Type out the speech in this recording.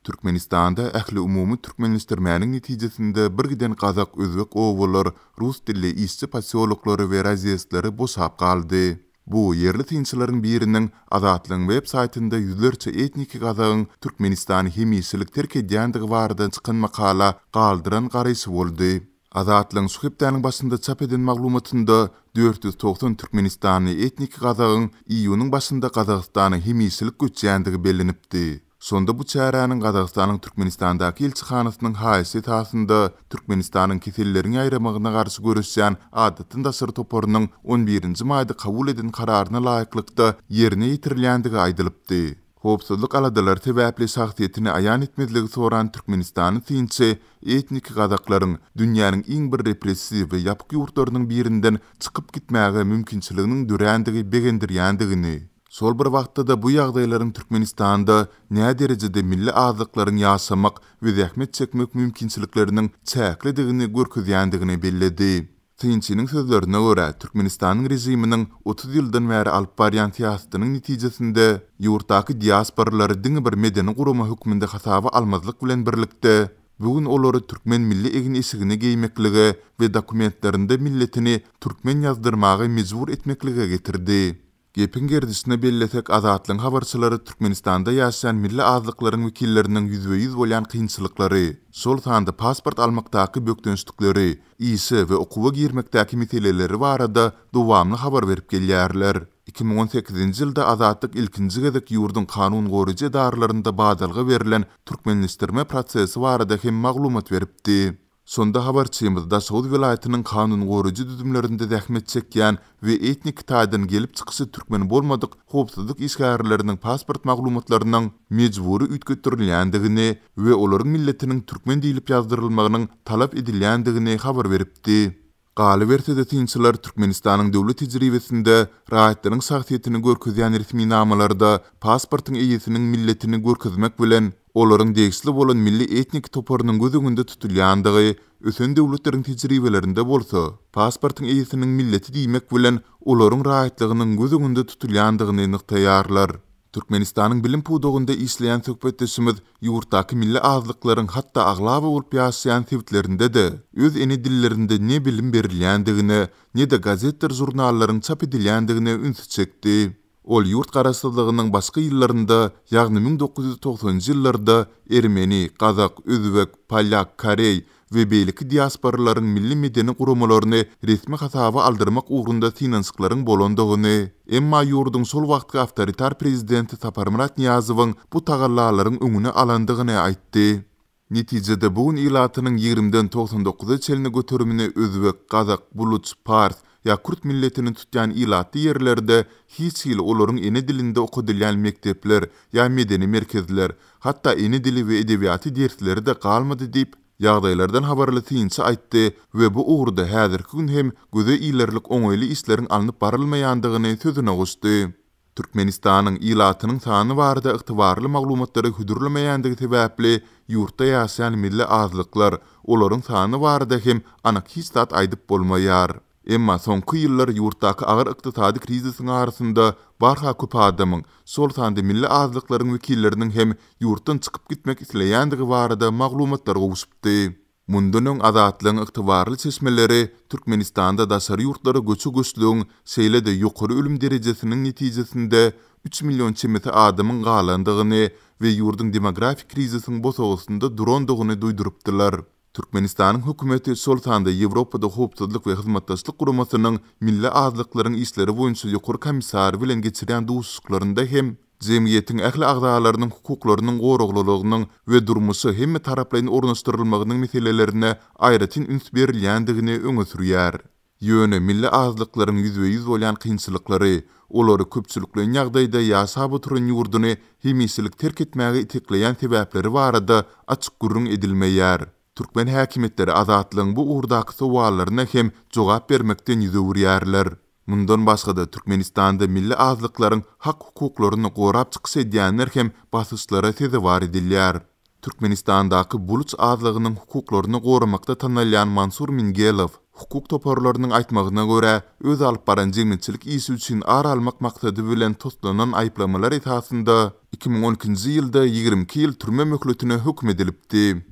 Türkmenistanda ähliumumy türkmenleşdirmäniň netijesinde birgiden gazak, özbek obalar, rus dilli işçi posýoloklary we razýezdleri boşap galdy. Bu, ýerli synçylaryň biriniň Azatlygyň web saýtynda ýüzlerçe etniki gazagyň Türkmenistany hemişelik terk edýändigi barada çykan makala galdyran garaýşy boldy. Azatlygyň şu hepdäniň başynda çap eden maglumatynda 490 türkmenistanly etniki gazagyň iýunyň başynda Gazagystana hemişelik göçýändigi bellenipdi. Şonda bu çäräniň Gazagystanyň Türkmenistandaky ilçihanasynyň haýyşy esasynda Türkmenistanyň keselleriň ýaýramagyna garşy göreşýän Adatdan daşary toparynyň on birinji maýda kabul eden kararyna laýyklykda ýerine ýetirilýändigi aýdylypdy. Howpsuzlyk aladalary sebäpli şahsyýetini aýan etmezligi soran türkmenistanly synçy etniki gazaklaryň dünýäniň iň bir repressiw we ýapyk ýurtlarynyň birinden çykyp gitmäge mümkinçiliginiň dörändigi begendirýändigini, şol bir wagtda-da bu ýagdaýlaryň Türkmenistanda näderejede milli azlyklaryň ýaşamak we zähmet çekmek mümkinçilikleriniň çäklidigini görkezýändigini belledi. Synçynyň sözlerine görä, Türkmenistanyň režiminiň 30 ýyldan bäri alyp barýan syýasatynyň netijesinde, ýurtdaky diasporalary diňe bir medeni gurama hökmünde hasaba almazlyk bilen birlikde, bu gün olary türkmen milli egin-eşigini geýmeklige we dokumentlerinde milletini türkmen ýazdyrmaga mejbur etmeklige getirdi. Gepiň gerdişine bellesek, Azatlygyň habarçylary Türkmenistanda ýaşaýan milli azlyklaryň wekilleriniň ýüzbe-ýüz bolýan kynçylyklary, şol sanda pasport almakdaky bökdençlikleri, işe we okuwa girmekdäki meseleleri barada dowamly habar berip gelýärler. 2018-nji ýylda Azatlyk ilkinji gezek ýurduň kanun goraýjy edaralarynda badalga berlen türkmenleşdirme prosesi barada hem maglumat beripdi. Şonda habarçymyz Daşoguz welaýatynyň kanun goraýjy düzümlerinde zähmet çekýän we etnik taýdan gelip çykyşy türkmen bolmadyk howpsuzlyk işgärleriniň pasport maglumatlarynyň mejbury üýtgetdirilýändigini we olaryň milletiniň türkmen diýlip ýazdyrylmagynyň talap edilýändigini habar beripdi. Galyberse-de synçylar Türkmenistanyň döwlet tejribesinde raýatlaryň şahsyýetini görkezýän resminamalarda pasportyň eýesiniň milletini görkezmek bilen, olaryň degişli bolan milli etnik toparynyň göz öňünde tutulýandygy, ösen döwletleriň tejribelerinde bolsa, pasportyň eýesiniň milleti diýmek bilen, olaryň raýatlygynyň göz öňünde tutulýandygyny nygtaýarlar. Türkmenistanyň bilim pudagynda işleýän söhbetdeşimiz ýurtdaky milli azlyklaryň hatda aglaba bolup ýaşaýan sebitlerinde-de öz ene dillerinde ne bilim berilýändigine, ne-de gazetdir žurnallaryň çap edilýändigine ünsi çekdi. Ol ýurt garaşsyzlygynyň başky ýyllarynda, ýagny 1990-njy ýyllarda ermeni, gazak, özbek, polýak, koreý we beýleki diasporalaryň milli-medeni guramalaryny resmi hasaba aldyrmak ugrunda synanyşyklaryň bolandygyny, emma ýurduň şol wagtky awtoritar prezidenti Saparmyrat Nyýazowyň bu tagallalaryň öňüni alandygyny aýtdy. Netijede bu gün ilatynyň ýigrimiden 99-a çenli göterimini özbek, gazak, buluç, pars ýa kürt milletini tutýan ilatly ýerlerde hiç hili olaryň ene dilinde okadylýan mekdepler ýa medeni merkezler, hatda ene dili we edebiýaty dersleri-de galmady diýip, ýagdaýlardan habarly synçy aýtdy we bu ugurda häzirki gün hem göze ilerlik oňaýly işleriň alnyp barylmaýandygyny sözüne goşdy. Türkmenistanyň ilatynyň sany barada ygtybarly maglumatlary hödürlemeýändigi sebäpli ýurtda ýaşaýan milli azlyklar, olaryň sany barada hem anyk hiç zat aýdyp bolmaýar. Emma soňky ýyllar ýurtdaky agyr ykdysady krizisiň arasynda barha köp adamyň, şol sanda milli azlyklaryň wekilleriniň hem ýurtdan çykyp gitmek isleýändigi barada maglumatlar gowşupdy. Mundan öň Azatlygyň ygtybarly çeşmeleri Türkmenistanda daşary ýurtlara göçe-göçlügiň, şeýle-de ýokary ölüm derejesiniň netijesinde üç million çemesi adamyň galandygyny we ýurduň demografik krizisiň bosagasynda durandygyny duýdurypdylar. Türkmenistanyň hökümeti, şol sanda Ýewropada Howpsuzlyk we Hyzmatdaşlyk Guramasynyň Milli azlyklaryň işleri boýunça ýokary komissary bilen geçirýän duşuşyklarynda hem jemgyýetiň ähli agzalarynyň hukuklarynyň goraglylygynyň we durmuşa hemmetaraplaýyn ornaşdyrylmagynyň meselelerine aýratyn üns berilýändigini öňe sürýär. Ýöne milli azlyklaryň ýüzbe-ýüz bolýan kynçylyklary, olary köpçülikleýin ýagdaýda ýaşap oturan ýurduny hemişelik terk etmäge itekleýän sebäpleri barada açyk gürrüň edilmeýär. Türkmen häkimiýetleri Azatlygyň bu ugurdaky sowallaryna hem jogap bermekden ýüz öwürýärler. Mundan başga-da, Türkmenistanda milli azlyklaryň hak-hukuklaryny gorap çykyş edýänler hem basyşlara sezewar edilýär. Türkmenistandaky buluç azlygynyň hukuklaryny goramakda tanalýan Mansur Mingelow. Hukuk toparlarynyň aýtmagyna görä, öz alyp baran jemgyýetçilik işi üçin ar almak maksady bilen toslanan aýyplamalar esasynda 2012-nji ýylda 22 ýyl türme möhletine höküm edilipdi.